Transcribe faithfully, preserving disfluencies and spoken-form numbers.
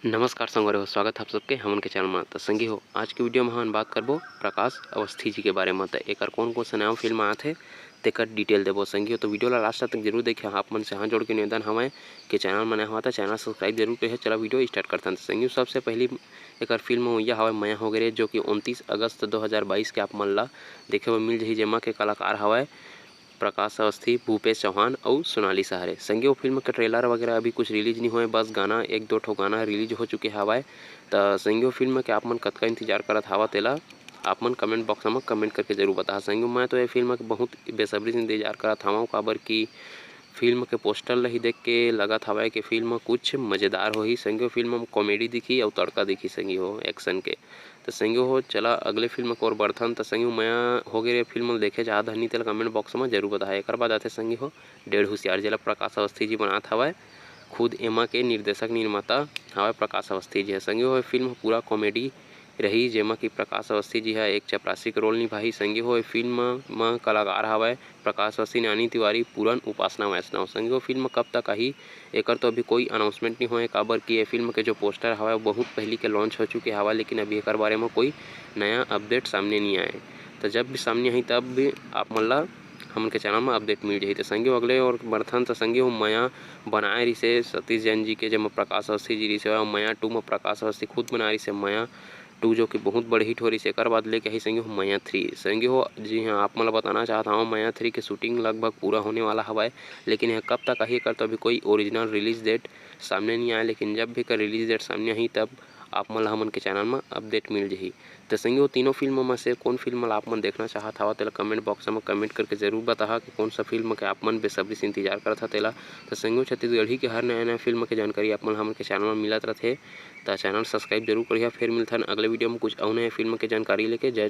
नमस्कार संगवारी हो, स्वागत है आप सबके हमन के चैनल में। तो संगी हो, आज के वीडियो में हमन बात करबो प्रकाश अवस्थी जी के बारे में। तो एकर कौन कौन से नया फिल्म आत हे, तेकर डिटेल देबो संगी हो। तो वीडियो ला लास्ट तक जरूर देखिए। आप मन से हाथ जोड़ के निवेदन हवय कि चैनल में नया हवा तो चैनल सब्सक्राइब जरूर करिए। चला वीडियो स्टार्ट करथन। तो संगी हो, सबसे पहली एकर फिल्म हुई हवय मया हो गे रे, जो कि उनतीस अगस्त दो हज़ार बाईस के आप मन ला देखे बर मिल जही, जेमा के कलाकार हवय प्रकाश अवस्थी, भूपेश चौहान अउ सोनाली सहारे। संगी हो, फिल्म के ट्रेलर वगैरह अभी कुछ रिलीज नहीं होए, बस गाना, एक दो ठो गाना रिलीज हो चुके हवय। त संगी हो, फिल्म के आप मन कतका इंतजार करत हवा, तेला आप मन कमेंट बॉक्स में कमेंट करके जरूर बताहा। संगी हो, मैं तो ये फिल्म के बहुत बेसब्री से इंतजार करत हवं, काबर कि फिल्म के पोस्टर ल ही देख के लगत हवय कि फिल्म कुछ मजेदार होही। संगी हो, फिल्म में कॉमेडी दिखी अउ तड़का दिखी संगी हो, एक्शन के। तो संगी हो, चला अगले फिल्म के ओर बढ़थन। तो संगी हो, मया हो गे रे फिल्म ल देखे चाहत हनी, तेला कमेंट बॉक्स में जरूर बताहा। एकर बाद आथे संगी हो डेढ़ हुसियार, जेला प्रकाश अवस्थी जी बनात हवय। खुद एमा के निर्देशक निर्माता हवय प्रकाश अवस्थी जी ह। संगी हो, ये फिल्म पूरा कॉमेडी रही, जेमा कि प्रकाश अवस्थी जी ह एक चपरासी के रोल निभाही। संगी हो, ये फिल्म म कलाकार हवय प्रकाश अवस्थी, नैनी तिवारी, पूरन, उपासना वैष्णव। संगी हो, फिल्म कब तक आही, एकर तो अभी कोई अनाउंसमेंट नहीं होए, काबर कि ये फिल्म के जो पोस्टर हवय, वो बहुत पहली के लॉन्च हो चुके हवय, लेकिन अभी एकर बारे में कोई नया अपडेट सामने नहीं आए। तो जब भी सामने आही, तब भी आप मन ला हमन के चैनल में अपडेट मिल जाही। तो संगी हो, अगले ओर बढ़थन। तो संगी हो, मया बनाए रिसे सतीश जैन जी के, जेमा प्रकाश अवस्थी जी रिसे, अउ मया टू में प्रकाश अवस्थी खुद बनाए रिसे मया टू, जो कि बहुत बड़े हिट हो रिसे। एकर बाद लेके आही संगी हो मया थ्री। संगी हो, जी हाँ, आप मन ला बताना चाहत हवं, मया थ्री के शूटिंग लगभग पूरा होने वाला हवय, लेकिन यह कब तक आही, एकर तो अभी कोई ओरिजिनल रिलीज डेट सामने नहीं आए, लेकिन जब भी एकर रिलीज डेट सामने आही, तब आप मन ला हमन के चैनल में अपडेट मिल जही। तो संगी हो, तीनों फिल्म में से कौन फिल्म ला आप मन देखना चाहत हवा, तेला कमेंट बॉक्स में कमेंट करके जरूर बताहा कि कौन सा फिल्म के आप मन बेसब्री से इंतजार करत हा तेला। तो संगी हो, छत्तीसगढ़ी के हर नया नया फिल्म के जानकारी आप मन ला हमन के चैनल में मिलत रथे। तो चैनल सब्सक्राइब जरूर करिहा। फिर मिलथन अगले वीडियो में कुछ अउ नया फिल्म के जानकारी लेके। जय